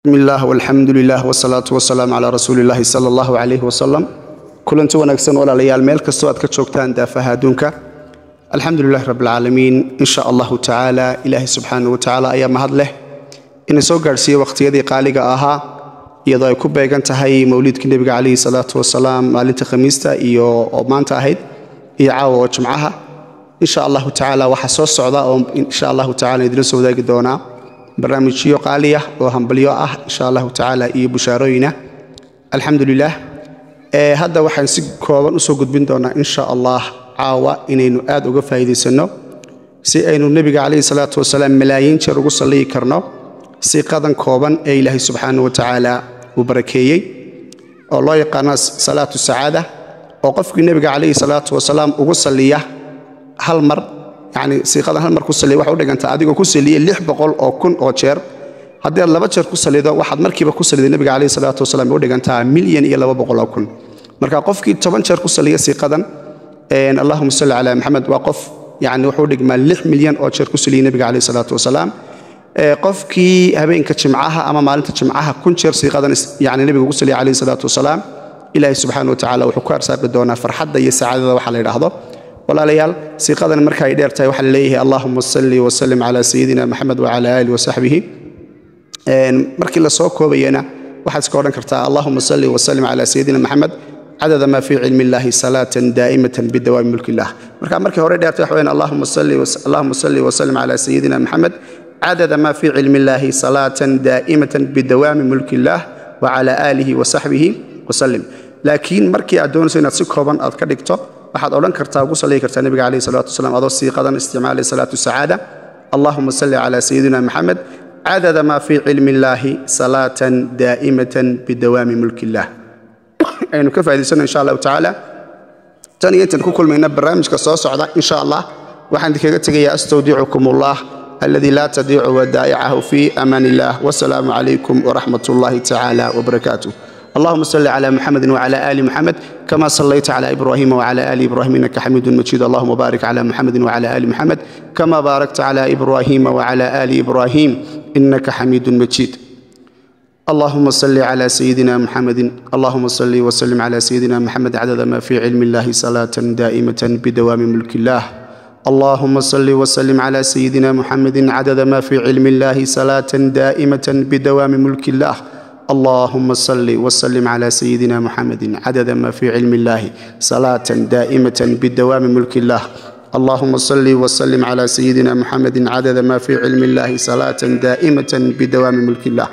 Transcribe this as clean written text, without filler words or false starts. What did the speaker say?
بسم الله والحمد لله والصلاة والسلام على رسول الله صلى الله عليه وسلم. Kulanti wanaagsan, walaalayaal, meel kastoo aad ka joogtaan daafaha adduunka. Alxamdu lilahi rabbi alcaalamiin. In sha Allahu tacaala, Ilaahay subxaanahu wa tacaala ayaa mahad leh ina soo gaadhsiiyey waqhtiyadii qaaliga ahaa, iyadoo ay ku beegan tahay mowliidkii Nebiga calayhi salaatu wasalaam, maalinta Khamiista iyo oo maanta ahayd iyo caawa oo Jumcaha. In sha Allahu tacaala, waxaa soo socda oo insha Allahu tacala idinla soo wadaagi doonaa barnaamijyo qaaliya oo hambalyo ah, insha Allahu tacaala, iyo bushaarooyina. Alxamdu lilah. Hadda waxaan si kooban usoo gudbin doonaa, insha Allah, caawa inaynu aad uga faa'iidaysanno si aynu Nebiga calayhi salaatu wasalaam malaayiin jeer ugu salliyi karno siiqadan kooban ee Ilaahay subxaanahu wa tacaala uu barakeeyey oo loo yaqaano salaatu sacaada, oo qofkii Nebiga calayhi salaatu wasalaam ugu salliya hal mar, yacni siiqadan hal mar ku salliya, waxa u dhigantaa adigoo ku saliyey 600,000 oo jeer. Haddii aad 2 jeer ku salido, waxaad markiiba ku saliday Nebiga calayhi salaatu wasalaam u dhigantaa 1,200,000. Marka qofkii 10 jeer ku saliya siiqadan "Allahuma salli calaa Maxamed" waa qof, yacni, wuxuu dhigmaa 6 milyan oo jeer ku saliyey Nebiga calayhi salaatu wasalaam. Qofkii habeenka Jimcaha ama maalinta Jimcaha 1000 jeer siiqadan, yacni, Nebiga ugu saliya calayhi salaatu wasalaam, Ilaahay subxaana wa tacaala wuxuu ku arsaaqi doonaa farxadda iyo sacaadada waxa la yidhaahdo. Walaalayaal, siiqadan marka ay dheer tahay waxaa la leeyahay "Allahuma salli wasallim calaa sayidina Maxamed wacala aalihi wasaxbihi". Markii la soo koobayana waxaad iska odhan kartaa "Allahuma salli wasallim calaa sayidina Maxamed cadada maa fii cilmi illaahi salaatan daa'imatan bidawaami mulki illah". Marka markii hore dheertay waxa weyaan "Allahuma salli wasallim calaa sayidina Maxamed cadada maa fii cilmi illaahi salaatan daa'imatan bidawaami mulki illah wacala aalihi wasaxbihi wasallim". Laakiin markii aad doonayso inaad si kooban aad ka dhigto, waxaad odhan kartaa, ugu salliyi kartaa Nebiga calayhi salaatu wasalaam adoo siiqadan isticmaalay salaatu sacaada "Allahuma salli calaa sayidina Maxamed cadada maa fii cilmi illaahi salaatan daa'imatan bidawaami mulki illaah". Aynu ka faa'idaysano, insha Allahu tacaala. Tan iyo intaan ku kulmayna barnaamijka soo socda, insha Allah, waxaan idinkaga tegayaa astawdicukum Allah alladii laa tadiicu wadaa'icahu, fi amaan illah, wasalaamu calaykum waraxmat ullahi tacaala wabarakaatuh. اللهم صل على محمد وعلى آل محمد كما صليت على إبراهيم وعلى آل إبراهيم إنك حميد مجيد. اللهم بارك على محمد وعلى آل محمد كما باركت على إبراهيم وعلى آل إبراهيم إنك حميد مجيد. اللهم صل على سيدنا محمد، اللهم صل وسلم على سيدنا محمد عدد ما في علم الله صلاة دائمة بدوام ملك الله. اللهم صل وسلم على سيدنا محمد عدد ما في علم الله صلاة دائمة بدوام ملك الله. اللهم صل وسلم على سيدنا محمد عدد ما في علم الله صلاة دائمة بدوام ملك الله. اللهم صل وسلم على سيدنا محمد عدد ما في علم الله صلاة دائمة بدوام ملك الله.